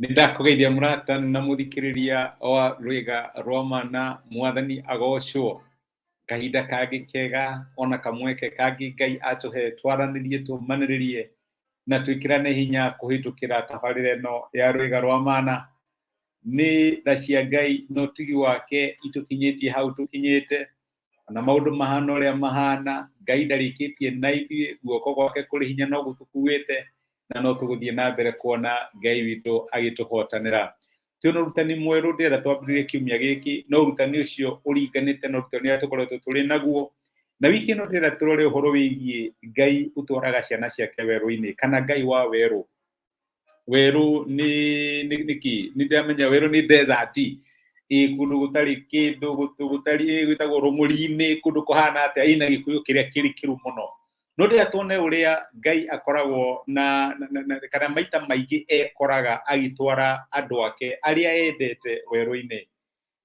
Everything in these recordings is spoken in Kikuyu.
Nĩ ndakũgeithia mũrata na mũthikĩrĩria wa Rwĩga rwa Mana, Mwathani agocwo. Kahinda kangĩ kega ona kamweke kangĩ Ngai atũhe twaranĩrie, tũmanĩrĩrie na twĩkĩrane hinya kũhĩtũkĩra tabarĩra ĩno ya Rwĩga rwa Mana. Nĩ tha cia Ngai na ũtugi wake itũkinyĩtie hau tũkinyĩte, ona maũndũ mahana ũrĩa mahana, Ngai ndarĩkĩtie na ithuĩ, guoko gwake kũrĩ hinya no gũtũkuĩte, na no tũgũthiĩ na mbere kuona Ngai witũ agĩtũhotanĩra. Twĩna ũrutani mwerũ ndĩrenda twambĩrĩrie kiumia gĩkĩ, no ũrutani ũcio ũringanĩte na ũrutani ũrĩa tũkoretwo tũrĩ naguo. Na wiki ĩno ndĩrenda tũrore ũhoro wĩgiĩ Ngai ũtwaraga ciana ciake werũ-inĩ, kana Ngai wa werũ. Werũ nĩ nĩ nĩkĩ? Nĩ ndĩramenya werũ nĩ desert, ĩ kũndũ gũtarĩ kĩndũ, gũtarĩ gwĩtagwo rũng'ũri-inĩ, kũndũ kũhana atĩa, ĩna Gĩkũyũ kĩrĩa kĩrikĩru mũno. No ndĩrenda tuone ũrĩa Ngai akoragwo na, na, na, na kana maita maingĩ ekoraga agĩtwara andũ ake arĩa endete werũ-inĩ.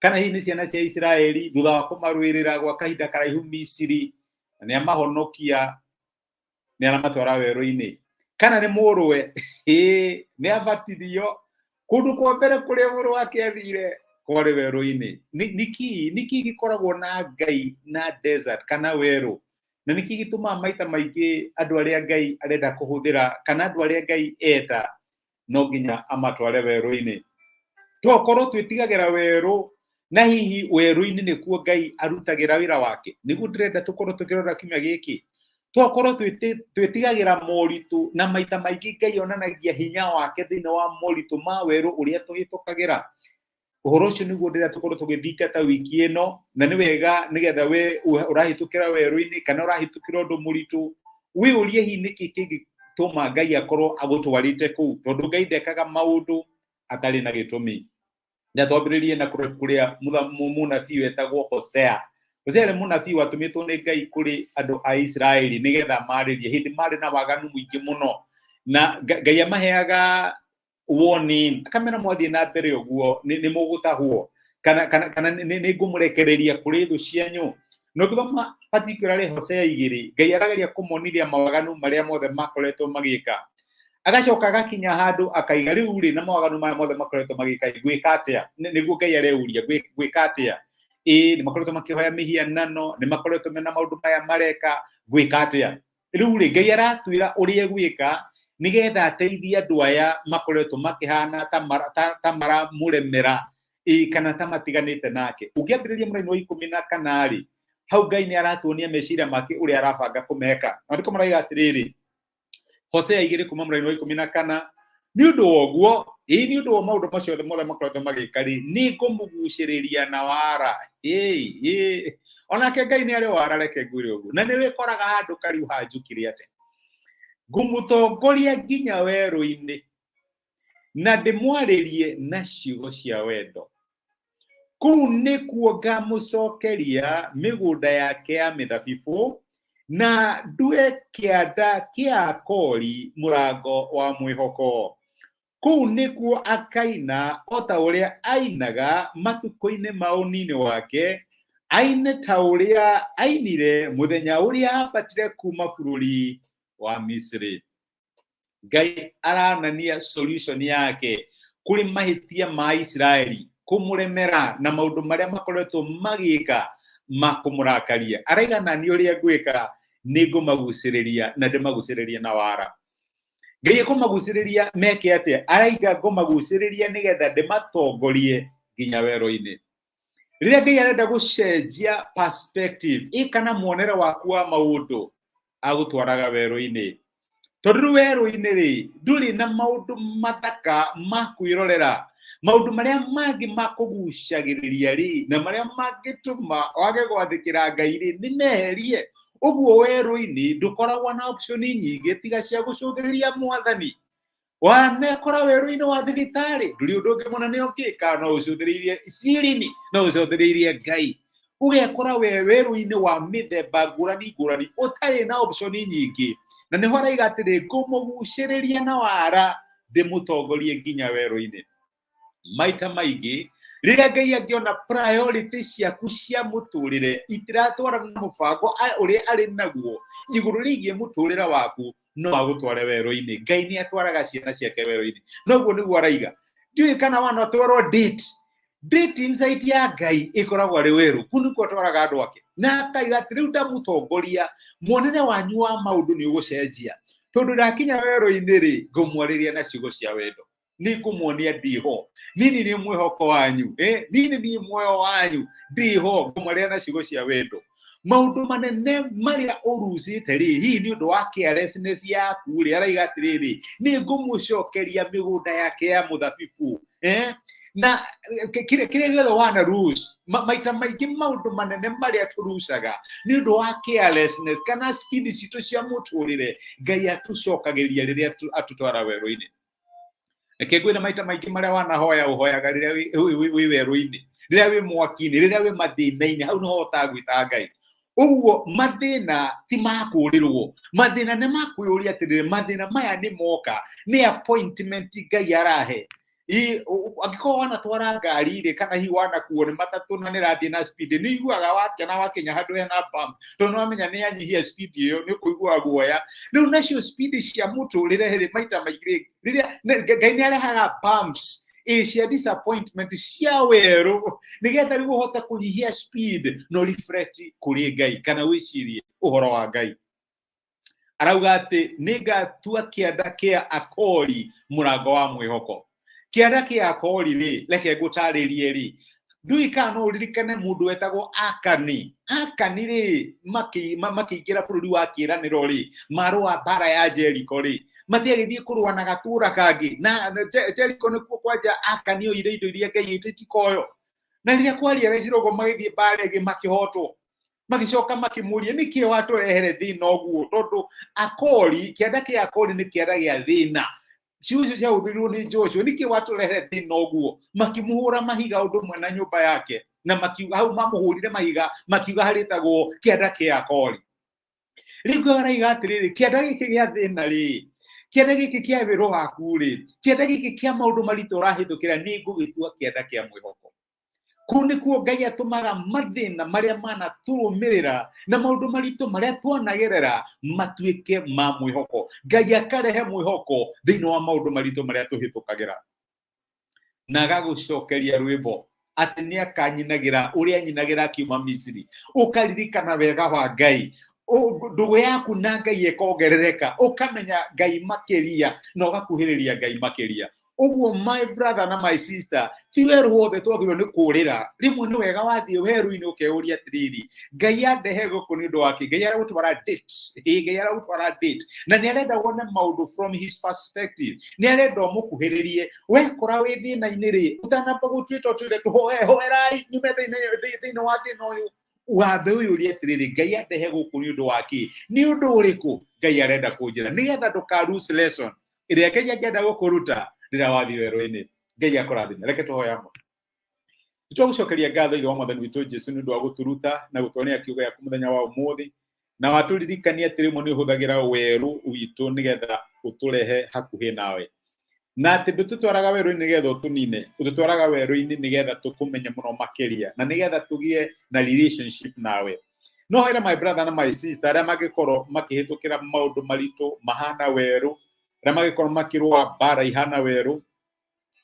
Kana hihi nĩ ciana cia Isiraeli thutha wa kũmarũĩrĩra gwa kahinda karaihu Misiri, na nĩ amahonokia, nĩ aramatwara werũ-inĩ. Kana nĩ mũrũwe, ĩĩ nĩ abatithio, kũndũ kwa mbere kũrĩa mũrũ wake athire kwarĩ werũ-inĩ. Nĩkĩ gĩkoragwo na Ngai na desert kana werũ? Na nĩkĩ gĩtũmaga maita maingĩ andũ arĩa Ngai arenda kũhũthĩra kana andũ arĩa Ngai enda no nginya amatware werũ-inĩ? Tokorwo twĩtigagĩra werũ, na hihi werũ-inĩ nĩkuo Ngai arutagĩra wĩra wake. Nĩguo ndĩrenda tũkorwo tũkĩrora kiumia gĩkĩ. Tokorwo twĩtigagĩra moritũ, na maita maingĩ Ngai onanagia hinya wake thĩinĩ wa moritũ ma werũ ũrĩa tũhĩtũkagĩra. Ũhoro ũcio nĩguo ndĩrenda tũkorwo tũgĩthingata wiki ĩno, na nĩ wega nĩgetha we ũrahĩtũkĩra werũ-inĩ kana ũrahĩtũkĩra ũndũ mũritũ, wĩyũrie hihi nĩkĩ kĩngĩtũma Ngai akorwo agũtwarĩte kũu, tondũ Ngai ndekaga maũndũ atarĩ na gĩtũmi. Na twambĩrĩrie na kũrĩa mũnabii wetagwo Hosea. Hosea nĩ mũnabii watũmĩtwo nĩ Ngai kũrĩ andũ a Isiraeli nĩgetha marĩrie hĩndĩ marĩ na waganu mũingĩ mũno, na Ngai amaheaga warning, akamera mwathiĩ na mbere ũguo nĩ mũgũtahwo, kana nĩ ngũmũrekereria kũrĩ thũ cianyu. Na ũngĩthoma particularly Hosea 2, Ngai arageria kũmonithia mawaganu marĩa mothe makoretwo magĩka. Agacoka agakinya handũ akaiga rĩu rĩ, na mawaganu maya mothe makoretwo magĩka, ngwĩka atĩa? Nĩguo Ngai areuria, ngwĩka atĩa? Ĩĩ nĩ makoretwo makĩhoya mĩhianano, nĩ makoretwo mena maũndũ maya mareka, ngwĩka atĩa? Rĩu rĩ, Ngai aratwĩra ũrĩa egwĩka nĩgetha ateithie andũ aya makoretwo makĩhana ta maramũremera, ĩĩ kana ta matiganĩte nake. Ũngĩambĩrĩria mũraini wa 14 rĩ, hau Ngai nĩ aratuonia meciria make ũrĩa arabanga kũmeka. Maandĩko maraiga atĩrĩrĩ, Hosea 2 kuma mũraini wa 14, nĩ ũndũ wa ũguo, ĩĩ nĩ ũndũ wa maũndũ macio mothe makoretwo magĩka rĩ, nĩ ngũmũgucĩrĩria na wara. Ĩĩ, ĩĩ, onake Ngai nĩ arĩ wara, reke ngwĩre ũguo. Na nĩ wĩkoraga handũ kariu hanjukire atĩa. Ngũmũtongoria nginya werũ-inĩ, na ndĩmwarĩrie na ciugo cia wendo. Kũu nĩkuo ngamũcokeria mĩgũnda yake ya mĩthabibũ, na ndue kĩanda kĩa Akori mũrango wa mwĩhoko. Kũu nĩkuo akaina o ta ũrĩa ainaga matukũ-inĩ ma ũnini wake, aine ta ũrĩa ainire mũthenya ũrĩa ambatire kuuma bũrũri wa Misiri. Ngai aranania solution yake kũrĩ mahĩtia ma Isiraeli kũmũremera na maũndũ marĩa makoretwo magĩka ma kũmũrakaria. Araiga na nĩ ũrĩa ngwĩka, nĩ ngũmagucĩrĩria na ndĩmagucĩrĩrie na wara. Ngai ekũmagucĩrĩria meke atĩa? Araiga ngũmagucĩrĩria nĩgetha ndĩmatongorie nginya werũ-inĩ. Rĩrĩa Ngai arenda gũcenjia perspective ĩ kana muonere waku wa maũndũ, agũtwaraga werũ-inĩ. Tondũ rĩu werũ-inĩ rĩ, ndũrĩ na maũndũ mathaka ma kwĩrorera, maũndũ marĩa mangĩ ma kũgucagĩrĩria rĩ, na marĩa mangĩtũma wage gwathĩkĩra Ngai rĩ, nĩ meherie. Ũguo werũ-inĩ ndũkoragwo na option nyingĩ tiga cia gũcũthĩrĩria Mwathani. Wanekora werũ-inĩ wa thibitarĩ, ndũrĩ ũndũ ũngĩ mũnene ũngĩka, no ũcũthĩrĩirie cirini, no ũcũthĩrĩirie Ngai. Ũgekora we werũ-inĩ wa mĩthemba ngũrani ngũrani, ũtarĩ na option nyingĩ. Na nĩho araiga atĩrĩ, ngũmũgucĩrĩria na wara, ndĩmũtongorie nginya werũ-inĩ. Maita maingĩ rĩrĩa Ngai angĩona priority ciaku cia mũtũrĩre itiratwarana na mũbango ũrĩa arĩ naguo igũrũ rĩgiĩ mũtũrĩre waku, no agũtware werũ-inĩ. Ngai nĩ atwaraga ciana ciake werũ-inĩ. Noguo nĩguo araiga, Ndiũĩ kana wanatwarwo date. Date insight ya Ngai ĩkoragwo arĩ werũ. Kũu nĩkuo atwaraga andũ ake. Na akaiga atĩ rĩu ndamũtongoria, muonere wanyu wa maũndũ nĩ ũgũcenjia. Tondũ ndakinya werũ-inĩ rĩ, ngũmwarĩria na ciugo cia wendo. Nĩ ngũmuonia ndĩho. Niĩ nĩ niĩ mwĩhoko wanyu. Niĩ nĩ niĩ muoyo wanyu. Ndĩho, ngũmwarĩria na ciugo cia wendo. Maũndũ manene marĩa ũrucĩte rĩ, hihi nĩ ũndũ wa carelessness yaku rĩ, araiga atĩrĩrĩ, nĩ ngũmũcokeria mĩgũnda yake ya mũthabibũ. Na kĩrĩa gĩothe wana lose, maita maingĩ maũndũ manene marĩa tũrucaga nĩ ũndũ wa carelessness kana speed citũ cia mũtũrĩre, Ngai atũcokagĩria rĩrĩa atũtwara werũ-inĩ. Reke ngwĩre maita maingĩ marĩa wanahoya ũhoyaga rĩrĩa wĩ werũ-inĩ, rĩrĩa wĩ mwaki-inĩ, rĩrĩa wĩ mathĩna-inĩ, hau nĩho ũhotaga gwĩta Ngai. Ũguo mathĩna ti makũrĩrwo, mathĩna nĩ makwĩyũria atĩrĩrĩ, mathĩna maya nĩ moka, nĩ appointment Ngai arahe. Angĩkorwo wanatwara ngari rĩ, kana hihi wanakuo nĩ matatũ na nĩ ĩrathiĩ na speed, nĩ ũiguaga wakena wakinya handũ hena bump, tondũ nĩ wamenya nĩ yanyihia speed ĩyo, nĩ ũkũigua guoya. Rĩu nacio speed cia mũtũrĩre rĩ, maita maingĩ rĩrĩa Ngai nĩ arehaga bumps cia disappointment cia werũ, nĩgetha rĩu ũhote kũnyihia speed na ũreflect kũrĩ Ngai kana wĩcirie ũhoro wa Ngai. Arauga atĩ nĩngatua kĩanda kĩa Akori mũrango wa mwĩhoko. Kĩanda kĩa Akori rĩ, reke ngũtarĩrie rĩ, ndũĩ kana no ũririkane mũndũ wetagwo Akani. Akani rĩ, makĩingĩra bũrũri wa kĩĩranĩro rĩ, marũa mbara ya Jericho rĩ, matiagĩthiĩ kũrũa na gatũra kangĩ. Na Jericho nĩkuo kwanja Akani oire indo iria Ngai ĩtĩtie koyo. Na rĩrĩa kwaria ũguo magĩthiĩ mbara ĩngĩ makĩhotwo. Magĩcoka makĩmũria nĩkĩ watũrehere thĩna ũguo, tondũ Akori, kĩanda kĩa Akori nĩ kĩanda gĩa thĩna. Ciugo icio ciahũthĩrirwo nĩ Joshua, nĩkĩ watũrehere thĩna ũguo? Makĩmũhũra mahiga ũndũ ũmwe na nyũmba yake, na makiuga hau mamũhũrire mahiga, makiuga harĩtagwo kĩanda kĩa Akori. Rĩu araiga atĩrĩrĩ, kĩanda gĩkĩ gĩa thĩna rĩ, kĩanda gĩkĩ kĩa wĩra waku rĩ, kĩanda gĩkĩ kĩa maũndũ maritũ ũrahĩtũkĩra, nĩ ngũgĩtua kĩanda kĩa mwĩhoko. Kũu nĩkuo Ngai atũmaga mathĩna marĩa manatũrũmĩrĩra na maũndũ maritũ marĩa twanagerera matuĩke ma mwĩhoko. Ngai akarehe mwĩhoko thĩinĩ wa maũndũ maritũ marĩa tũhĩtũkagĩra. Na agagũcokeria rwĩmbo atĩ nĩ akanyinagĩra ũrĩa anyinagĩra akiuma Misiri. Ũkaririkana wega wa Ngai. Ndũgũ yaku na Ngai ĩkongerereka, ũkamenya Ngai makĩria na ũgakuhĩrĩria Ngai makĩria. Ũguo my brother na my sister, ti werũ wothe twagĩrĩirwo nĩ kũrĩra. Rĩmwe nĩ wega wathiĩ werũ-inĩ ũkeyũria atĩrĩrĩ, Ngai andehe gũkũ nĩ ũndũ wa kĩ? Ngai aragũtwara date. Ĩĩ, Ngai aragũtwara date. Na nĩ arenda wone maũndũ from his perspective. Nĩ arenda ũmũkuhĩrĩrie. Wekora wĩ thĩna-inĩ rĩ, ũtanamba gũtuĩka ũtwĩre tũhoe, hoerai nyume thĩinĩ wa thĩna ũyũ. Wambe ũyũrie atĩrĩrĩ, Ngai andehe gũkũ nĩ ũndũ wa kĩ? Nĩ ũndũ ũrĩkũ Ngai arenda kũnjĩra? Nĩgetha ndũka lose lesson ĩrĩa Ngai angĩenda gũkũruta rĩrĩa wathiĩ werũ-inĩ. Ngai akũrathime. Reke tũhoe hamwe. Nĩtwagũcokeria ngatho Ithe wa Mwathani witũ Jesũ nĩ ũndũ wa gũtũruta na gũtuonia kiugo gĩaku mũthenya wa ũmũthĩ, na watũririkania atĩ rĩmwe nĩ ũhũthagĩra werũ witũ nĩgetha ũtũrehe hakuhĩ nawe, na atĩ ndũtũtwaraga werũ-inĩ nĩgetha ũtũnine, ũtũtwaraga werũ-inĩ nĩgetha tũkũmenye mũno makĩria na nĩgetha tũgĩe na relationship nawe. No hoere my brother na my sister arĩa mangĩkorwo makĩhĩtũkĩra maũndũ maritũ mahana werũ, arĩa mangĩkorwo makĩrũa mbara ihana werũ,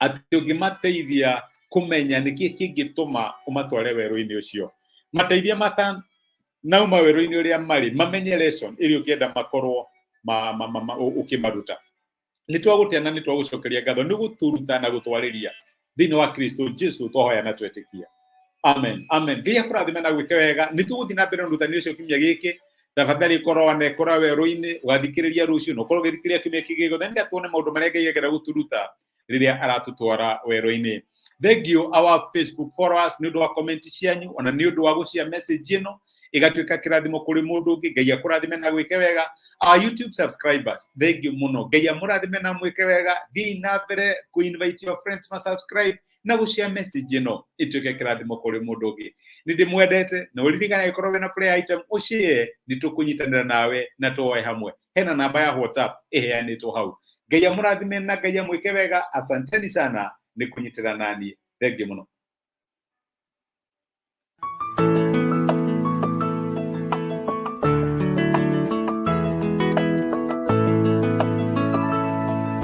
atĩ ũngĩmateithia kũmenya nĩkĩ kĩngĩtũma ũmatware werũ-inĩ ũcio, mateithie matanauma werũ-inĩ ũrĩa marĩ, mamenye lesson ĩrĩa ũngĩenda makorwo ũkĩmaruta. Nĩ twagũtĩa na nĩ twagũcokeria ngatho nĩ gũtũruta na gũtwarĩria thĩinĩ wa Kristo Jesu, twahoya na twetĩkia. Amen. Amen. Ngai akũrathime na gwĩke wega. Nĩ tũgũthiĩ na mbere na ũrutani ũcio kiumia gĩkĩ. Tafadhali korwo wanekora werũ-inĩ, ũgathikĩrĩria rũciũ, na ũkorwo ũgĩthikĩrĩria kiumia kĩngĩ gĩothe, nĩgetha tuone maũndũ marĩa Ngai angĩenda gũtũruta rĩrĩa aratũtwara werũ-inĩ. Thank you our Facebook followers nĩ ũndũ wa comment cianyu, ona nĩ ũndũ wa gũshare message ĩno ĩgatuĩka kĩrathimo kũrĩ mũndũ ũngĩ. Ngai akũrathime na gwĩke wega. Our YouTube subscribers, thank you mũno. Ngai amũrathime na mwĩke wega. Thiĩ na mbere ku invite your friends ma subscribe na gũshare message ĩno ĩtuĩke kĩrathimo kũrĩ mũndũ ũngĩ. Nĩ ndĩmwendete, na ũririkane angĩkorwo wĩna prayer item ũshare, nĩ tũkũnyitanĩra nawe na tũhoe hamwe. Hena namba ya WhatsApp ĩheanĩtwo hau. Ngai amũrathime na Ngai amwĩke wega. Asanteni sana nĩ kũnyitĩra naniĩ. Thank you mũno.